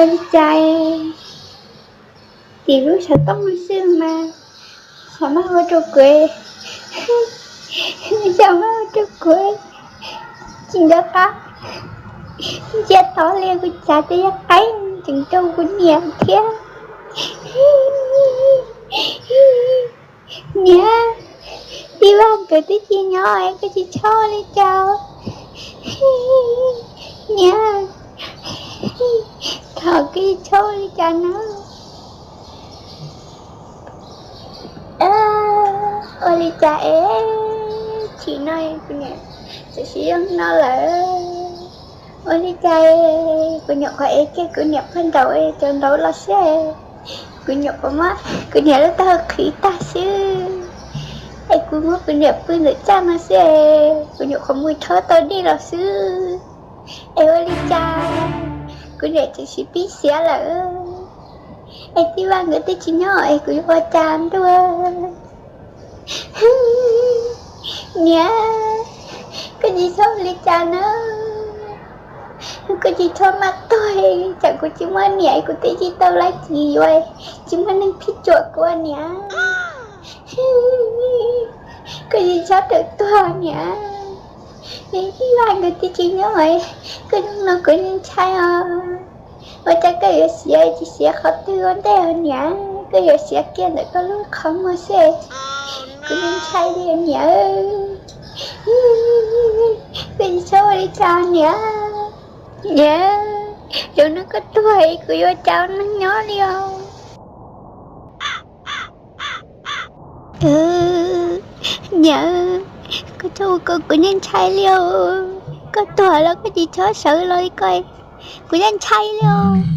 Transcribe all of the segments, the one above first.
Ua li cas tim lub xov tooj xwb mas xyov muab ua rau kuv, xyov muab ua rau kuv tsis nco qab ntsia tod li, kuv xav tias yog qaib tseem rau kuv niam thiab. Niam, tij Vaj nkawd twb tsis nyob es koj tsis txhob ua li cas. Niam, thov koj tsis txhob ua li cas na. Ua li cas es tsis no kuv niam txawm siv zoo no lawm. Ua li cas kuv nyuam qhuav ev kiag kuv niam phaj nraud cov ntaub los xwb, kuv nyuam qhuav muab kuv niam lub taub hau qhwv tag xwb, es kuv muab kuv niam pw ntawm tsag no xwb, kuv nyuam qhuav mus rhaub tau dej los xwb. Es ua li cas kuv niam tseem siv pib xiav lawm? Es tij Vaj nkawd twb tsis nyob es kuv yuav ua cas ntuj? Niam, koj tsis txhob ua li cas na. Koj tsis txhob maj tuag, tsam kuv tsis muaj niam kuv twb tsis tau laib txiv yuav, tsis muaj neeg phij cuam kuv niam. Koj tsis txhob rawm tuag niam. Tij Vaj nkawd twb tsis nyob, koj zoo no kuv yeej ntshai os. Ua cas koj yuav xiav tsis xiav qhov twg ua ntej os niam? Koj yuav xiav kiag ntawm koj lub qhov muag xwb, kuv yeej ntshai li niam. Koj tsis txhob ua li cas niam. Niam, zoo no koj tuag kuv yuav ua cas ua neeg nyob li os? Niam, koj txhob ua ko, kuv yeej ntshai li os. Koj tuag los koj tsis txhob sawv los li ko, kuv yeej ntshai li os.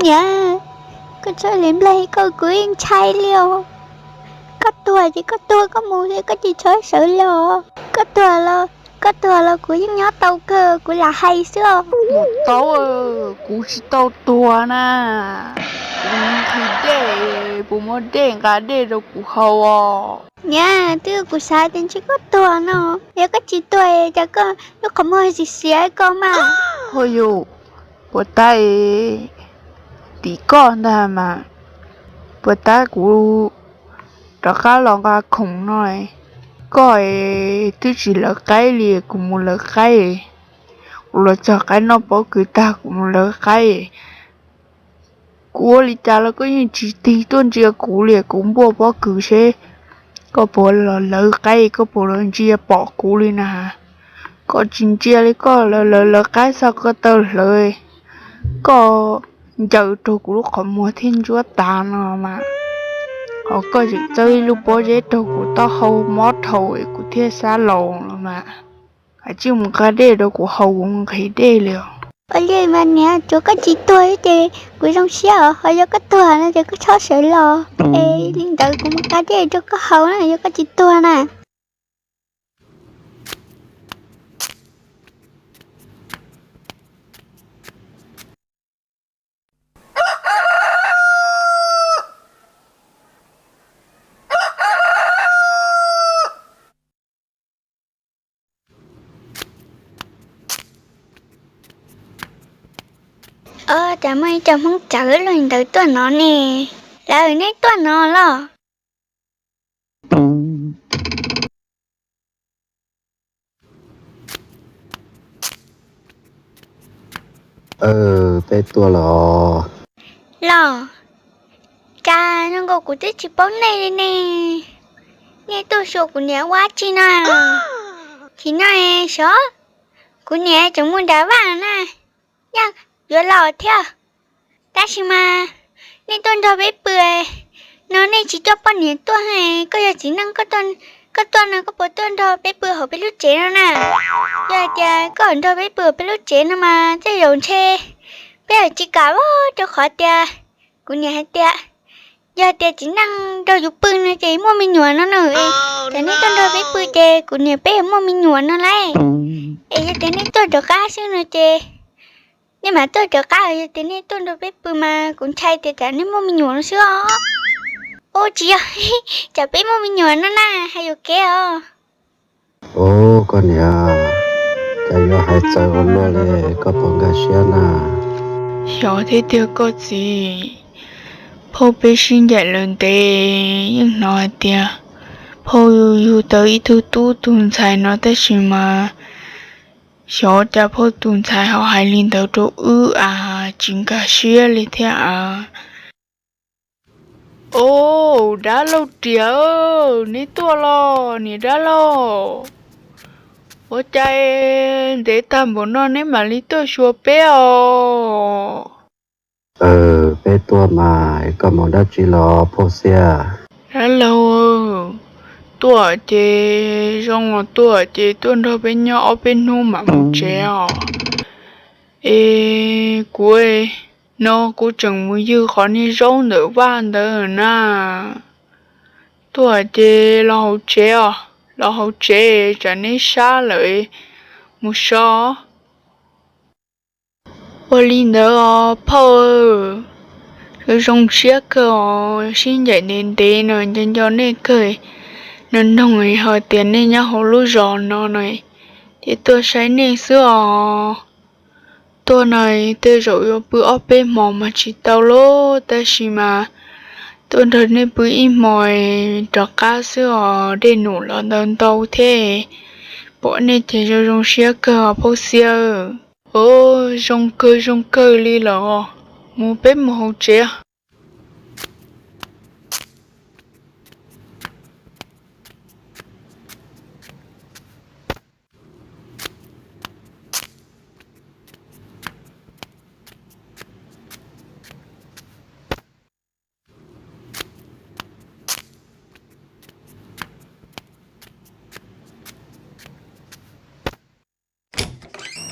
Niam, koj txhob hliv nplej ko, kuv yeej ntshai li os. Koj tuag ces koj tuag koj mus li, koj tsis txhob sawv li os. Koj tuag los, koj tuag los kuv yeej nyob tau kawg, kuv lam hais xwb os. Mus tau, kuv tsis tau tuag na. Kuv nqhis dej, puas muaj dej nqa dej rau kuv haus os? Niam, twb kuv xav tias ntshe koj tuag no, yog koj tsis tuag cas koj lub qhov muag xiav xiav ko mas. Ho yus, puas tab tim koj ntag mas, puas tab kuv rov qab los nqa khoom no, koj twb tsis lawv qaib li, kuv mus lawv qaib, kuv los txog qaib noj pob kws tag kuv mus lawv qaib. Kuv ua li cas los koj yeej tsis tig tuaj ntsia kuv li, kuv npuaj pob kws seb koj puas los lawv qaib, koj puas los ntsia pom kuv li na. Koj tsis ntsia li, koj lawv lawv qaib xa ko taw hlawv, koj ncaws rau kuv lub qhov muag thiab ntsuab tas no mas, ho koj tseem txawb ib lub pob zeb rau kuv taub hau mob dhau kuv thiaj sab laus los mas. Kav tsij mus nqa dej rau kuv haus, kuv nqhis dej li os. Ua li mas niam, tsuav koj tsis tuag ces kuv zoo siab os, ho yog koj tuag no ces koj txhob sawv los. Es li ntawd kuv mus nqa dej rau koj haus na, yog koj tsis tuag na. Cas muaj ib co Hmoob Cawv luaj ntawd tuaj no ne. Lawv, nej tuaj no los? Peb tuaj los. Los, cas zoo nkaus kuv twb tsis paub nej li ne. Nej tuaj xyuas kuv niam ua dab tsi na? Chim no sov, kuv niam tseem mus nram vaj na, yeej yuav los thiab. Tab sis mas nej tuaj nrog peb pw no nej tsis coj poj niam tuaj, koj yog txiv neej, koj tuaj no koj puas tuaj nrog peb pw hauv peb lub tsev no na? Yog hais tias koj nrog peb pw hauv peb lub tsev no mas tej zaum ntshe peb yuav tsis kam os, rau qhov tias kuv niam hais tias yog tias txiv neej nrog yus pw no ces muaj me nyuam no na. Ces nej tuaj nrog peb pw ces kuv niam peb yuav muaj me nyuam no lauj. Es yog tias nej tuaj rov qab xwb no ces Nej mam tuaj rov qab, yog tias nej tuaj nrog peb pw mas kuv ntshai tias tsam nej muaj me nyuam no xwb os. Ub, tsis yog, tsam peb muaj me nyuam no na, hais yuam kev os. Ub, koj niam, cas yuav hais txawv ua luaj li, koj puas nkag siab na? Xyov thiab tiag koj txiv, phauj peb sib ncaim lawm ntev yeej hnov hais tias phauj yug tau ib tug tub tus ntxhais no tab sis mas xyov cas phauj tus ntxhais ho hais li ntawd rau wb a, tsis nkag siab li thiab a. Au, dab laug riam, neb tuaj los niam dab laug? Ua cas ntev tag npaum no neb mam li tuaj xyuas peb os? Peb tuaj mas, koj mus dab tsi los phauj Xiab? Dab laug, tuaj ces zoo os, tuaj ces tuaj nrog peb nyob ob peb hnub mam mus tsev os. Es kuv, no kuv tseem mus ywg qhov niag zaub ntawm vaj ntawd na. Tuaj ces los hauv tsev os, los hauv tsev tsam neb sab lawm mus so. Ua li ntawd os phauj, zoo siab kawg os, sib ncaim ntev ntev no nco nco nej kawg, no noog hais tias nej nyob hauv lub zos no no, ces tuaj saib nej xwb os. Tuaj no tej zaum yuav pw ob peb hmo mas tsis tau lauj, tab sis mas tuaj nrog nej pw ib hmo rov qab xwb os, dej num los ntau ntau thiab. Pom nej ces zoo zoo siab kawg os phauj Xiab. Au, zoo kawg zoo kawg li los, mus peb mus hauv tsev.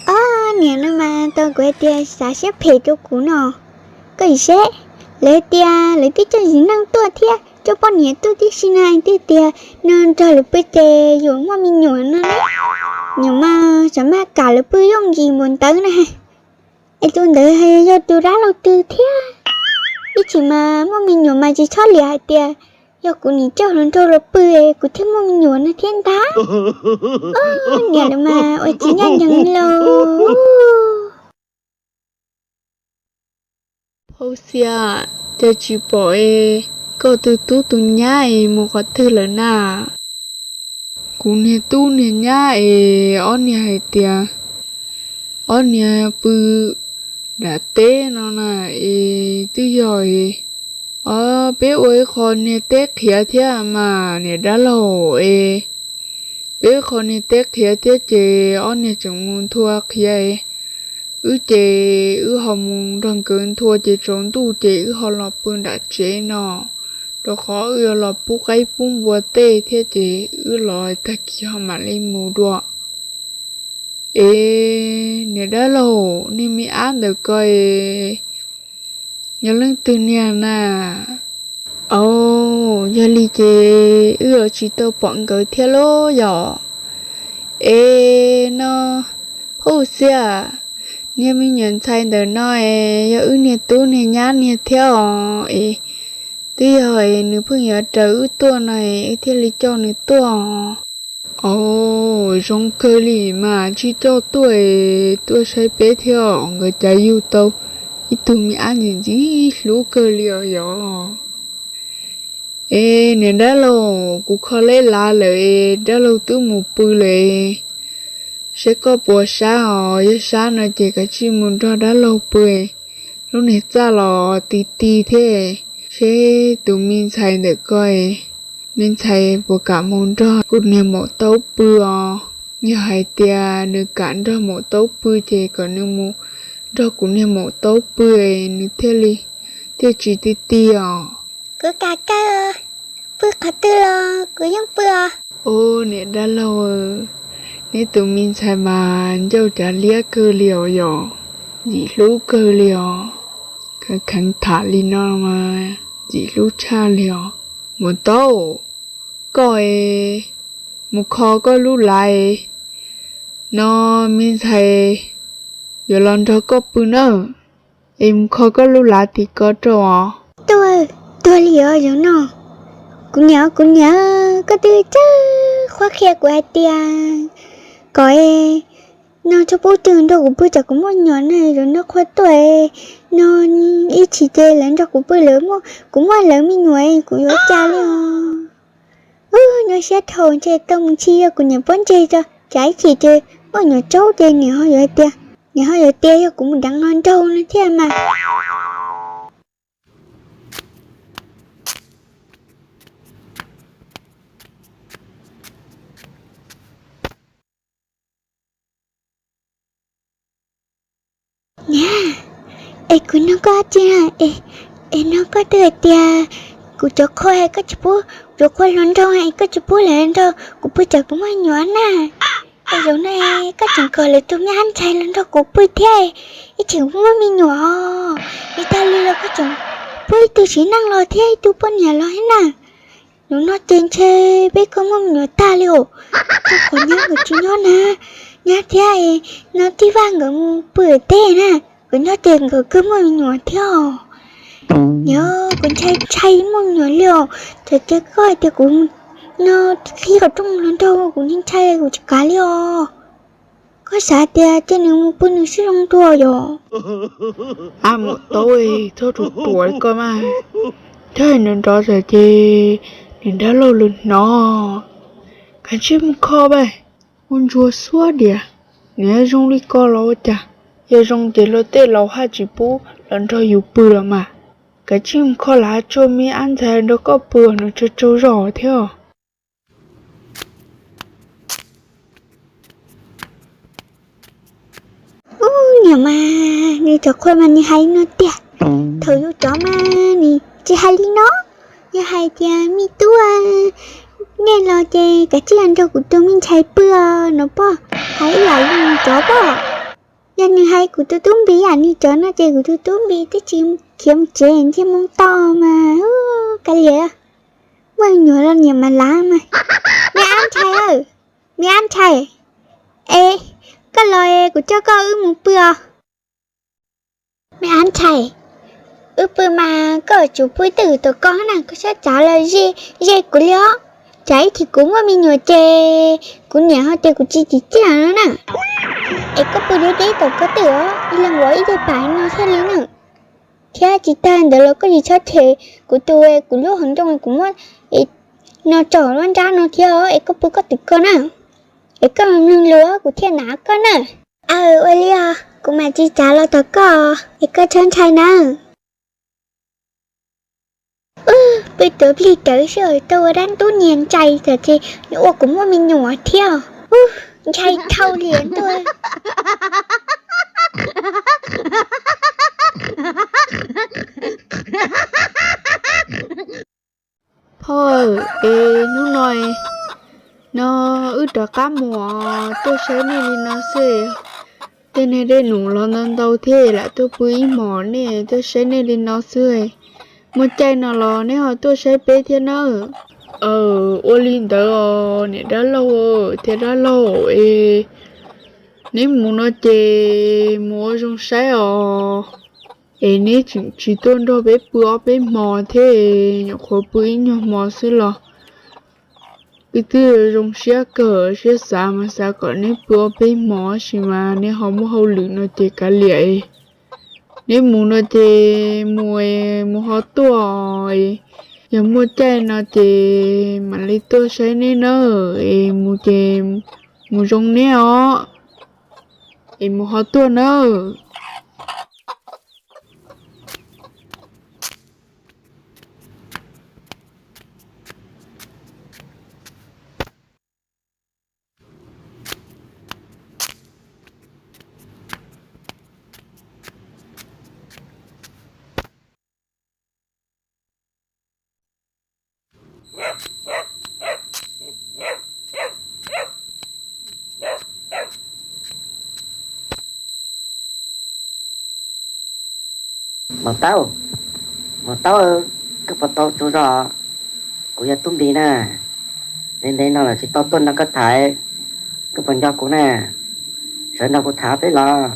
Ob niam no mas tau kuv hais tias xav siab phem rau kuv no. Koj sim seb, lawv tias lawv twb coj txiv neej tuaj thiab coj poj niam tuaj tib si na, twb tias no nrog lawv pw ces yuav muaj me nyuam no na. Nyuam mas tsam maj kam lawv pw yooj yim npaum ntawd na. Es tus ntawd yog tus dab laug twg thiab? Ib chim mas muaj me nyuam mas tsis txhob liam hais tias yog kuv niam coj hluas nraug los pw kuv thiaj muaj me nyuam no thiab ntag. Niam lawv mas ua tsis ncaj ncees li lauj. Phauj Xiab, cas tsis pom es koj tus tub tus nyab es mus qhov twg lawm na? Kuv niag tub niag nyab es ob niag hais tias ob niag pw nram teb no na, es twb yog es, o, peb ua ib qho niag teb qhiav thiab mas niam dab laug es, peb ib qho niag teb qhiav thiab ces ob niag tseem mus nthua qhiav es, wb ces wb ho mus nrog nkawd nthua ces tsaus ntuj ces wb ho los pw nram tsev no, rau qhov wb yuav los pub qaib pub npua tej thiab ces wb los tag kis ho mam li mus dua. Es niam dab laug, niag me ab ntawm ko es yog leej twg niag na? Au, yog li ces wb yuav tsis tau pom nkawd thiab lauj yom? Es no, phauj Xiab, niag me nyuam ntxhais ntawm no es yog wb niag tub niag nyab niag thiab os es, twb yog es nws pheej yuav raws wb tuaj no es wb thiaj li coj nws tuaj. Au, zoo kawg li mas tsis coj tuaj es tuaj saib peb thiab os, nkawd cas yug tau ib tug me ab ntxim ntxim hlub kawg li os yom. Es niam dab laug, kuv kho leb lav lawm es dab laug twb mus pw lawm es, seb koj puas sab os, yog sab no ces kav tsij mus nrog dab laug pw, lub niag txaj los ti ti thiab, seb tus me ntxhais ntawm ko es, me ntxhais puas kam mus nrog kuv niag maum taub pw os. Yog hais tias nws kam nrog maum taub pw ces kom nws mus nrog kuv niag maum taub pw, nws thiaj li, thiaj tsis ti ti os. Kuv kam kawg, pw qhov twg los kuv yeej pw os. Ub, niam dab laug, neb tus me ntxhais mas ncauj cav liab kawg li os yom, ntxim hlub kawg li os. Kheev tham li no mas ntxim hlub tshaj li os. Maum taub, koj es, mus kho koj lub lav es, no me ntxhais yuav los nrog koj pw nawb, es mus kho koj lub lav tim ko rau os. Tuag, tuag li os zaum no. Kuv niam, kuv niam, koj twb txawj qhuab qhia kuv hais tias kom no tso pub twg nrog kuv pw tsam kuv muaj me nyuam na, zaum no qhua tuaj no ib chim ces lawv nrog kuv pw lawm, kuv muaj lawv me nyuam kuv yuav cas li os. Nyuaj siab dhau, ntshe tau mus ntxhi yog kuv niam pob ntseg tso, tsam ib chim ces muaj me nyuam tsaub ces niam ho yuav tias, niam ho yuav tias yog kuv mus deev hluas nraug no thiab mas. Niam, es kuv nug koj tsi, es nug koj twb hais tias kuv cov qhua, koj tsis pub, kuv cov qhua hluas nraug es koj tsis pub lawv nrog kuv pw tsam kuv muaj me nyuam na. Es zaum no koj tseem kom lwm tus me ab ntxhais los nrog kuv pw thiab, ib chim kuv muaj me nyuam, vim tas li los koj tseem pub ib tug txiv neej los thiab ib tug poj niam los thiab na. Zaum no ces ntshe peb koj muaj me nyuam tag li os. Koj qhov nyab nkawd tsis nyob na, nyab thiab no tij Vaj nkawd mus pw teb na, nkawd nyob ces nkawd kawg muaj me nyuam thiab os. Yog kuv ntshai ntshai muaj me nyuam li os, txawm tias koj hais tias kuv no qhib qhov rooj los nrog kuv ntshai ntshai kuv tsis kav li os. Koj xav tias cia nws mus pw nws sib zoo dua yom? Ab, muam taub, txhob ruam ruam li koj mas, thiab nrov nrov txawm ces niam dab laug lawv hnov. Kav tsij mus kho pab, ua ntsuag xuab diam, nws zoo li ko los ua cas? Yog zoo ces luag tej laus haj tsis pub los nrog yus pw los mas. Kav tsij mus kho los haj tsuag me ab ntxhais nrog koj pw nws tsaug tsaug zog thiab. Ub, niam mas nws cov qhua mas nws hais li no tiag. Thaum yus cov mas nws tsis hais li no. Yog hais tias me tub, nej los ces kav tsij los nrog kuv tus me ntxhais pw os no poj, hais ib yam li nws cov poj. Yog nws hais kuv tus tub npis yam nws cov no ces kuv tus tub npis twb tsis khiav mus tsev, ntshe mus tau mas kav liam. Muaj me nyuam los niam mas lav mas. Me ab ntxhais, me ab ntxhais, es koj los kuv coj koj wb mus pw os. Me ab ntxhais, wb pw mas koj yuav tsum pw twj ywm tom koj na, koj txhob txav los ze kuv li os. Tsam ib chim kuv muaj me nyuam ces kuv niam ho tias kuv tsis tsim txiaj no na. Es koj pw deb deb tom koj twj ywm os, ib leeg ua ib tug pam no thiaj li na. Thiab tsis tag ntawd los koj tsis txhob them kuv tus, kuv lub hauv ncoo kuv muab no tsom lub nrab no thiab os, es koj pw koj twm koj na. Es koj mloog lus kuv thiaj hnav koj na. Aw, ua li os, kuv mam tsis txav los tom koj, es koj txhob ntshai nawb. Pw tuav plig rawv xwb tau ua dab ntub nyias ntshai, txawm tias nws ua kuv muaj me nyuam thiab. Ntshai dhau li ntuj. Phauj, es hnub no no wb rov qab mus tuaj saib nej li no xwb. Tej niag dej num los ntau ntau thiab lam tuaj pw ib hmos, nej tuaj saib nej li no xwb. Muaj caij no los neb ho tuaj saib peb thiab nawb. Aw, ua li ntawd os niam dab laug thiab dab laug es, neb mus no ces mus ua zoo saib os. Es neb tseem tsis tuaj nrog peb pw ob peb hmo thiab, nyuam qhuav pw ib nyuag hmo xwb los pw twb zoo siab kawg, siab xav mas xav kom neb pw ob peb hmo, tab sis mas neb ho muaj hauj lwm no ces kav liam. Neb mus no ces mus, mus ho tuaj, yog muaj caij no ces mam li tuaj saib neb nawb. Es mus ces mus zoo neb os, es mus ho tuaj nawb. Mos taub, mos taub, koj puas tau tsaug zog? Kuv yog tub npis na, ntev ntev no lawm tsis tau tuaj nrog koj tham, koj puas nco kuv na? Sawv nrog kuv tham peb los.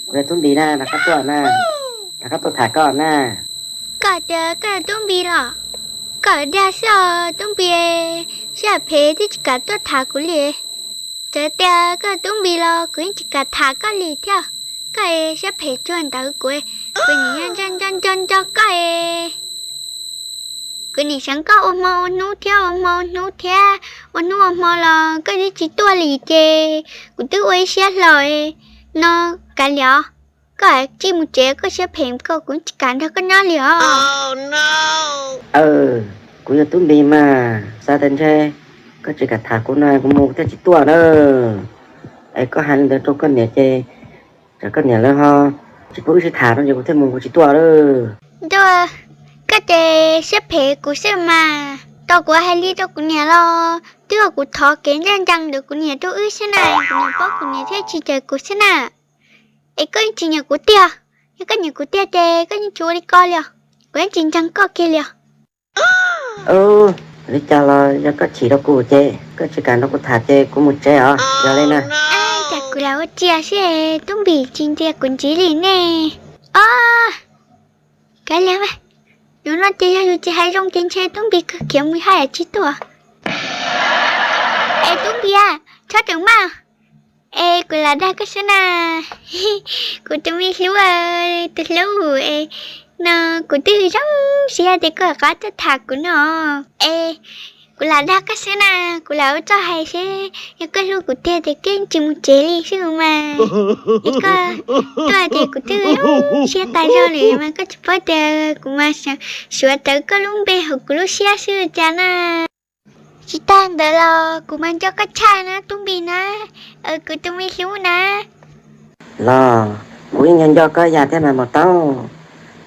Kuv yog tub npis na, rov qab tuaj na, rov qab tuaj tham koj na. Koj tias koj yog tub npis los? Koj dag xwb os tub npis, sib phem twb tsis kam tuaj tham kuv li. Txawm tias koj yog tub npis los kuv yeej tsis kam tham koj li thiab. Koj sib phem tsuag ntawd kuv, kuv nim nco nco nco koj. Kuv nim seev koj ua hmo ua hnub thiab ua hmo ua hnub thiab ua hnub ua hmo los koj twb tsis tuaj li ces kuv twb ua ib siab hlo no kav liam. Koj tsij mus tsev, koj siab phem koj, kuv tsis kam nrog koj nyob li os. Kuv yog tub npis mas xav tias ntshe koj tsis kam tham kuv no kuv mus kuv thiaj tsis tuaj na. Es koj hais li ntawd rau koj niam ces tsam koj niam lawv ho tsis pub wb sib tham no ces kuv thiaj mus kuv tsis tuaj lawm. Ntuj, koj ces siab phem kuv xwb mas. Tau kuv hais li rau kuv niam los twb yog kuv thov kev ncaj ncees ntawm kuv niam rau wb xwb na, kuv niam paub kuv niam thiaj tsis cawm kuv xwb na. Es koj yeej tsis nyiam kuv tiag, yog koj nyiam kuv tiag ces koj yeej tsis ua li ko li os, kuv yeej tsis ntseeg koj kiag li os. Ua li cas los yog koj chim rau kuv ces koj tsis kam nrog kuv tham ces kuv mus tsev os, yog li na. Cas kuv lam ua tsiaj xwb, tub npis tsis ntxias kuv ntxiv li ne. Os, kav liam mas, yus no ces yog yus tsis hais zoo ces ntshe tub npis kawg khiav mus haj yam tsis tuaj. Es tub npis, txhob tseem maj. Es kuv lam dag koj xwb na, kuv tus me hlub, tus hlub, no kuv twb zoo siab tias koj rov qab tuaj tham kuv no. Es kuv lam dag koj xwb na, kuv lam ua txoj hais seb yog koj hlub kuv tiag ces koj tsis mus tsev li xwb mas. Es koj tuaj ces kuv twb zoo siab tas zog lawm mas koj tsis paub tias kuv mas suav rawv koj lub npe hauv kuv lub siab xwb cas na. Tsis tag ntawd los kuv mas nco koj tshaj na tub npis na, kuv tus me hlub na. Los kuv yeej nco nco koj yam thiab mas Maum Taub.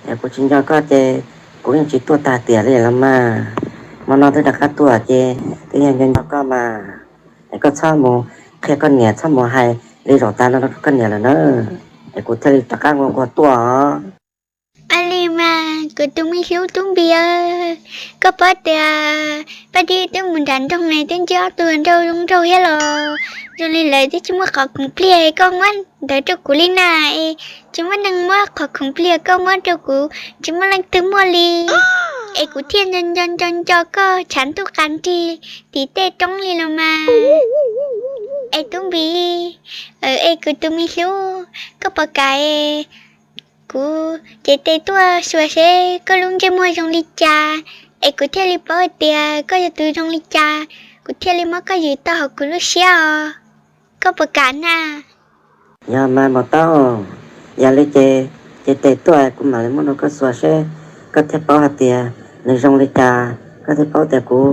Yog kuv tsis nco koj ces kuv yeej tsis tuaj tag tiam li los mas. Hmo no twb rov qab tuaj ces twb yog nco nco koj mas. Es koj txhob mus qhia koj niam, txhob mus hais li zaum tas no rau koj niam lawm na. Es kuv thiaj li rov qab nqua nqua tuaj os. Ua li mas kuv tus me hlub tub npis, koj paub tias Paj Dib twb mus nram nroog ne twb ntsib ob tug nraug zoo nraug thiab los zoo li lawv twb tsis muaj qhov khoom pliag, koj muab ntawd rau kuv li na es tsis muaj neeg muab qhov khoom pliag koj muab rau kuv, tsis muaj leej twg muaj li. Es kuv thiaj nco nco nco nco koj tshav ntuj qas nrig tim tej roob li los mas. Es tub npis, es kuv tus me hlub, koj puas kam kuv cev tes tuaj xyuas seb koj lub ntsej muag zoo li cas, es kuv thiaj li paub hais tias koj yog tus zoo li cas, kuv thiaj li muab koj ywm tau hauv kuv lub siab os. Koj puas kam na? Yog mas Maum Taub, yog li ces cev tes tuaj kuv mam li muab rau koj xyuas seb koj thiaj paub hais tias nws zoo li cas, koj thiaj paub tias kuv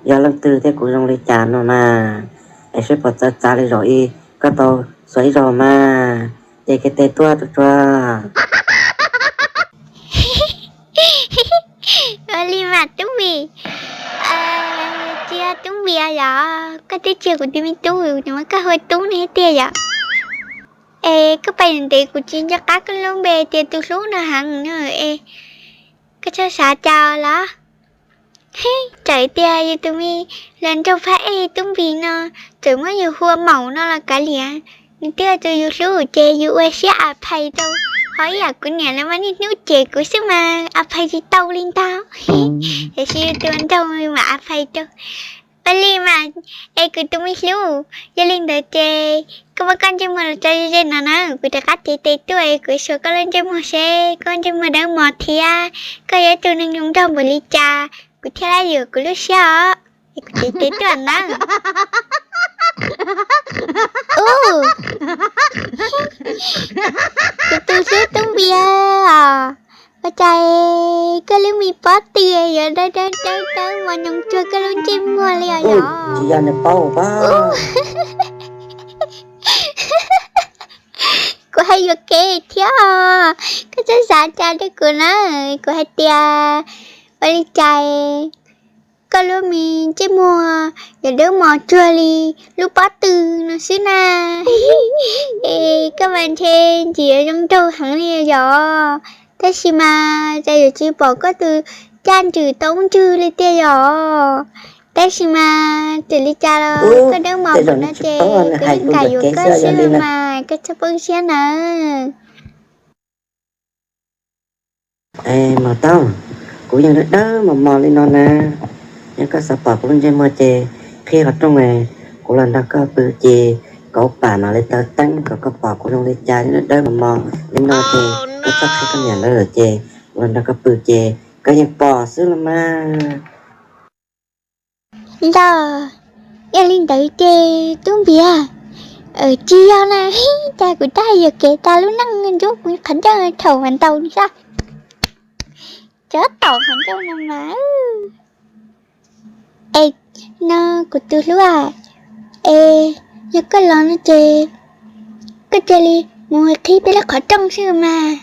yog leej twg thiab kuv zoo li cas no mas. Es seb puas txawv txav li zaum ib koj tau xyuas ib zaug mas. Ces cev tes tuaj tsuag tsuag. Ua li mas tub npis, tsis yog tub npis yom, koj twb tsis yog kuv tus me tub, kuv muab koj hu ua tub ne tiag yom. Es koj pais ntev kuv tsis nco qab koj lub npe tias tus hlub no heev no es koj txhob xav cas los. Txawm tias yus tus me hluas nraug phab ej tub npis no txawm muab yus hu ua maum no los kav liam, nws twb yog tus yus hlub ces yus ua siab a phais rau. Ho ib yam kuv niam lawv mas niaj hnub cem kuv xwb mas a phais tsis tau li ntag. Tiam sis yus tus nraug mam a phais rau. Ua li mas, es kuv tus me hlub, yog li ntawd ces koj muab koj ntsej muag los tso ze ze no na, kuv rov qab cev tes tuaj es kuv xyuas koj lub ntsej muag seb koj ntsej muag dawb mos thiab koj yog ib tug neeg zoo nraug npaum li cas, kuv thiaj li yuav kuv lub siab os. Es kuv cev tes tuaj na. Ub, kuv tus hlub tub npis os, ua cas koj lub me pob tw yuav dawb dawb dawb dawb mos nyoos tsuag koj lub ntsej muag li os yom? Tsis yog nws paub. Kuv hais yuam kev thiab, koj txhob xav cas rau kuv na. Kuv hais tias ua li cas koj lub me ntsej muag yuav dawb mos tsuag li lub pob tw no xwb na. Es koj mas ntshe ntxim yuav zoo nraug heev li yom. Tab sis mas cas yuav tsis pom koj tus caj ntswg tau ntswg li tiag yom. Tab sis mas txawm li cas los koj dawb mos npaum no ces kuv yeej kam yuav koj xwb mas koj txhob poob siab nawb. Es mos taub, kuv yeej dawb dawb mos mos li no na. Yog koj xav pom kuv lub ntsej muag ces qhib qhov rooj, kuv los nrog koj pw ces kauv pam mam li taw teeb kom koj pom kuv zoo li cas, dawb dawb mos mos li no ces koj txhob qhib koj niam lawv lawm ces kuv los nrog koj pw ces koj yeej pom xwb los mas. Los, yog li ntawd ces tub npiav, tsis yog na, cas kuv tab yog kev tas lub neej ncuab kuv qhov ncauj thaum mas ntaus sab, cov taum qhov ncauj no mas. Es no kuv tus hlub, es yog koj los no ces koj cia li mus qhib peb lub qhov rooj xwb mas.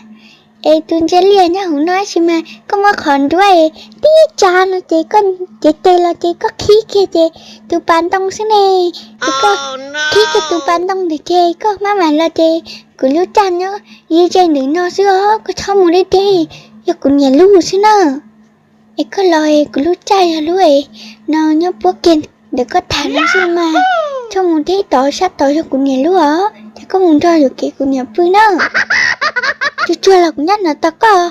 Es tus ntsia liaj nyob hauv no tab sis mas koj muab qhov nruab tib tsa no ces koj cev tes los ces koj qhib kiag ces tus pas ntoo xwb ne. Ces koj qhib kiag tus pas ntoo ntawd ces koj maj mam los ces kuv lub raj nyob ze ze ntawm no xwb os, koj txhob mus deb deb, yog kuv niam lub xwb na. Es koj los es kuv lub raj yog lub no nyob puab kiag ntawm koj tham no xwb mas, txhob mus deb tod sab tod, yog kuv niam lub os, ces koj mus nrog yuam kev kuv niam pw na. Tsuag tsuag los kuv nyob no tos koj.